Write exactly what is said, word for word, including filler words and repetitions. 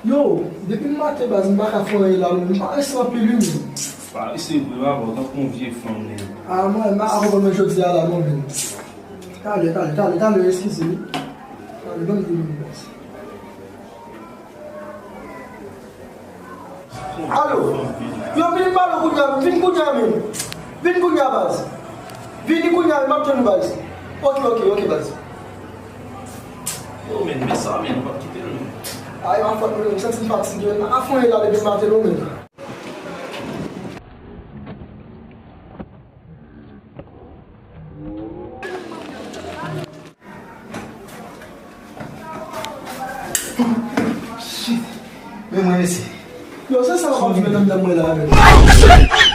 Yo, depi maten baz, m pa ka fè anyen la, non. M parese anpil, wi, menm. Parese vre, papa, w tankou yon vye fanm, menm. A, mwen, m pa ka konprann mwen jodi a la, non, menm. Talè, talè, talè, talè, eskize, wi. Talè, ban m vini, baz. Alo? Yo, vin pale kounye a, vin kounye a, menm. Vin kounye a, baz. Vini kounye a, m ap tann ou, baz. Ok, ok, ok, baz. Yo, menm, men sa, menm, nou p ap kite l, menm. Ay, mwen fòt, menm, m santi m fatige, menm. M pa ka fè anyen la depi maten, non, menm. Shit. Men mwen mesye. Yo, se sa w ap di, medam, dam mwen la, menm.